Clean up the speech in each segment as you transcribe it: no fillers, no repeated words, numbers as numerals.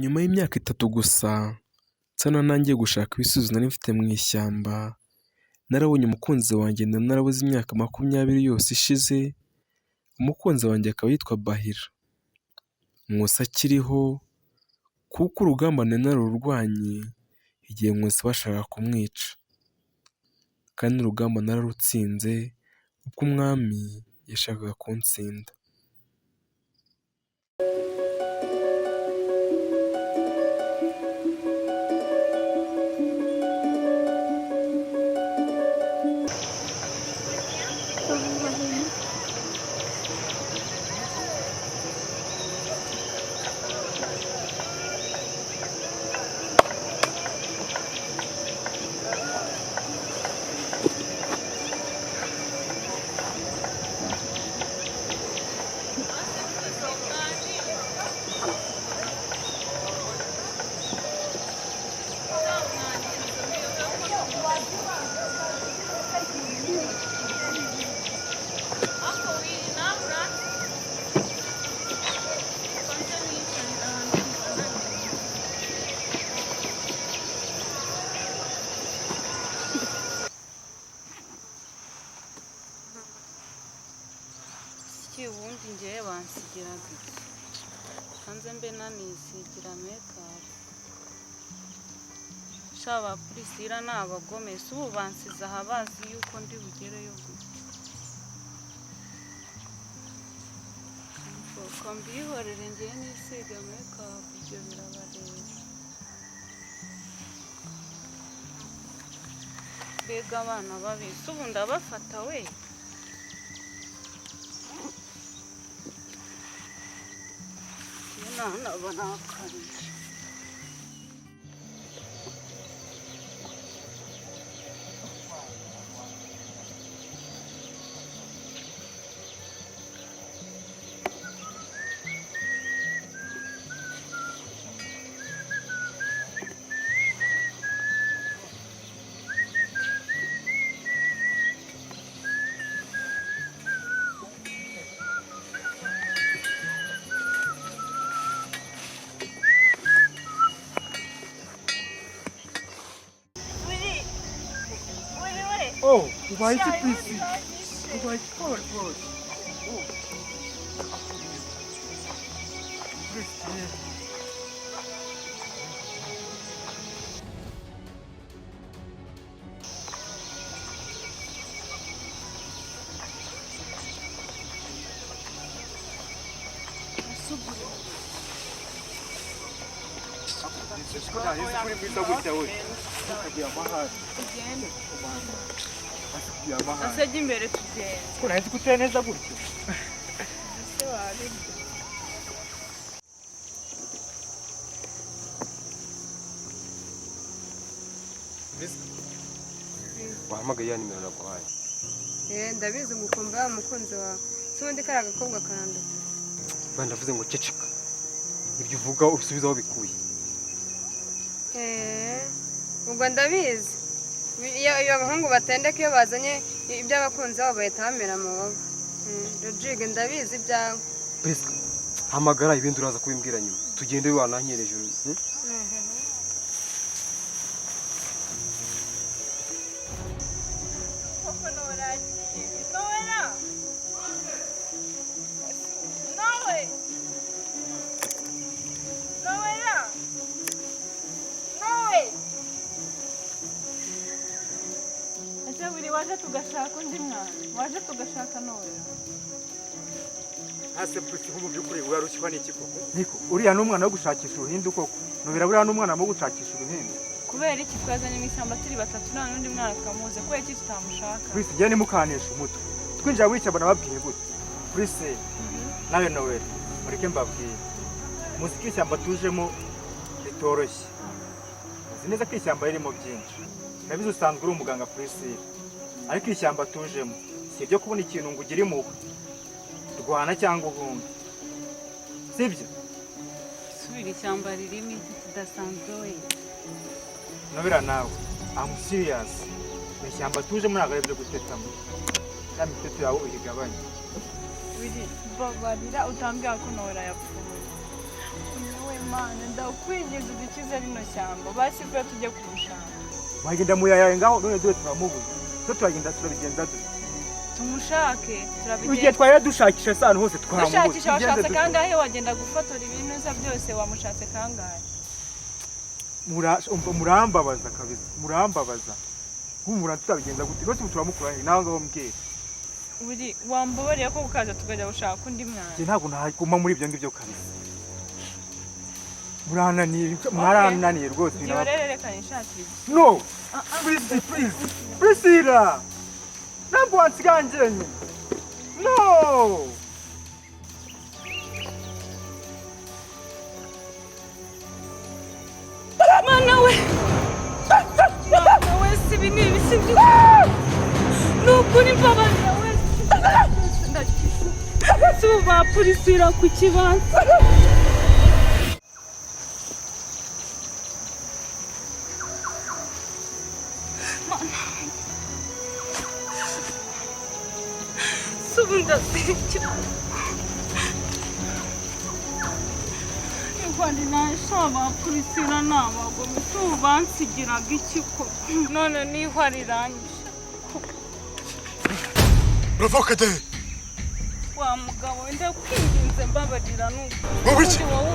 Nyuma y'imyaka 3 gusa nsa naho ntangiye gushaka ibisubizo nari mfite mu ishyamba, narabonye umukunzi wanjye nari narabuze imyaka 20 yose ishize, umukunzi wanjye akaba yitwa Bahira. Nkusi akiriho kuko urugamba nari nararurwanye igihe Nkusi bashakaga kumwica, kandi n'urugamba nararutsinze ubwo umwami yashakaga kuntsinda. Iki ubundi ngewe bansigiraga iki? Hanze mbe nanisigira makeup. Sha ba Priscilla ni abagome, si ubu bansize aha bazi yuko ndi bugereyo gute? Ko mbihorere ngewe nisiga makeup, ibyo birabareba. Mbega abana babi, si ubu ndabafata we? Nana barakabije. Oh, ubaye iki Prisi? Ubaye iki Paul Paul? Oh. Prisi. Kuri mwiza gutya we. Ukagira amahane. Asigiye amahane. Asajya imbere tugenda. Ko nahise gutera neza gutya. Ese wabirya. Wahamagaye ya nimero naguhaye. Ndabizi ngukumva wa mukunzi wawe. Si ubundi kariya gakobwa karanduta. Ba ndavuze ngo ceceka. Ibyo uvuga ubisubize aho bikuye. Ubwo ndabizi. Iyo abahungu batendeka iyo bazanye iby'abakunzi babo bahita bamera amababa. Rodrigue ndabizi ibyawe. Prisca, hamagara ibindi uraza kubimbwira nyuma. Tugende wanankereje. Koko noragiye. Nowera! Nowe! Nowera! Nowe! Ese buri waje tugashaka undi mwana, waje tugashaka Nowera. Ase Prisi mu by'ukuri urarushywa n'iki koko? Niko, uriya ni umwana wo gushakisha uruhindu koko. Nubira buriya ni umwana wo gushakisha uruhindu. Kubera iki twazanye mu ishyamba turi batatu nta n'undi mwana twamuze, kubera iki tutamushaka? Prisi jye nimukanisha umutwe. Twinjira muri ishyamba nababwiye gute? Prisi, nawe Nowera, mureke mbabwire. Muzi ko ishyamba tujemo ritoroshye. Muzi neza ko ishyamba ririmo byinshi. Ndabizi usanzwe uri umuganga Prisi. Ariko ishyamba tujemo si ibyo kubona ikintu ngo ugire impuhwe. Rwana cyangwa uhunge. Sibyo? Subira ishyamba ririmo iki kidasanzwe we. Nobera nawe, I'm serious. Ishyamba tujemo ntabwo ari ibyo gutetamo. Ya miteto yawe uyigabanye. Wiri, babarira utambwira ko Nowera yapfuye. Nawe Mana, ndakwinginze udukize rino shyamba, basi ko tujye kumushaka. Wagenda muyayaye ngaho, none dore turamubuze. Twe turagenda turabigenza dute? Tumushake. Igihe Turabigenza. twari dushakisha se ahantu hose twaramubuze. Dushakisha. Tubigenze Washatse dute? kangahe? Wagenda gufotora ibintu uza byose, wamushatse kangahe? Umva, murambabaza kabisa, murambabaza. Nk'ubu tutabigenza gute rwose? Ubu turamukura he nawe ngaho mbwira? Uri wambabariye ko ukaza tukajya gushaka undi mwana. Njye ntabwo naguma muri ibyo ngibyo kabisa. Murananiye, mwarananiye rwose. Igihe rero reka nishakire igisubizo. No, please, please, Priscilla, ntabwo wansiga njyenyine, no. Mana we, Mana we, si ibi ni ibiki? Ni ukuri mbabarira we, ndakize. Si ubu ba Priscilla ku kibanza? Mana. Si ubu ndazirikira Rwanda nasha, ba Priscilla ni abagome. Si ubu bansigiraga iki koko? None nihwa rirangije. Uravuka he? Wa mugabo we, ndakwinginze mbabarira nuko. Wowe iki? Ubundi wowe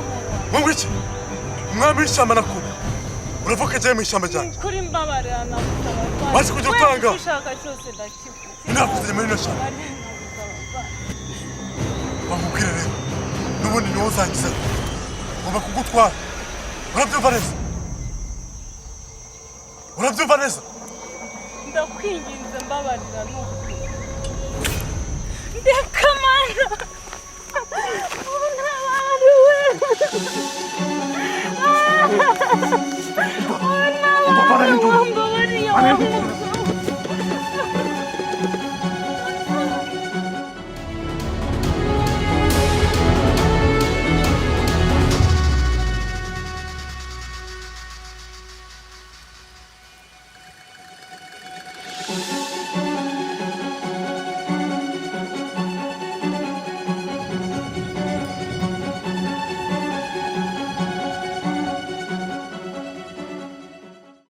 uba Wowe iki? Umwami w'ishyamba nakuba. Uravuka he mu ishyamba ryanjye? Kuri mbabarira, nagusaba. Waje kujya utanga? Wenda icyo ushaka cyose ndakiguha. Nakuzanye muri rino shyamba. Bamubwire rero. N'ubundi niwowe uzangiza. Ngomba kugutwara. Urabyumva neza? Urabyumva neza? Ndakwinginze mbabarira nuko. Ndeka mana. Ubu ntabariwe.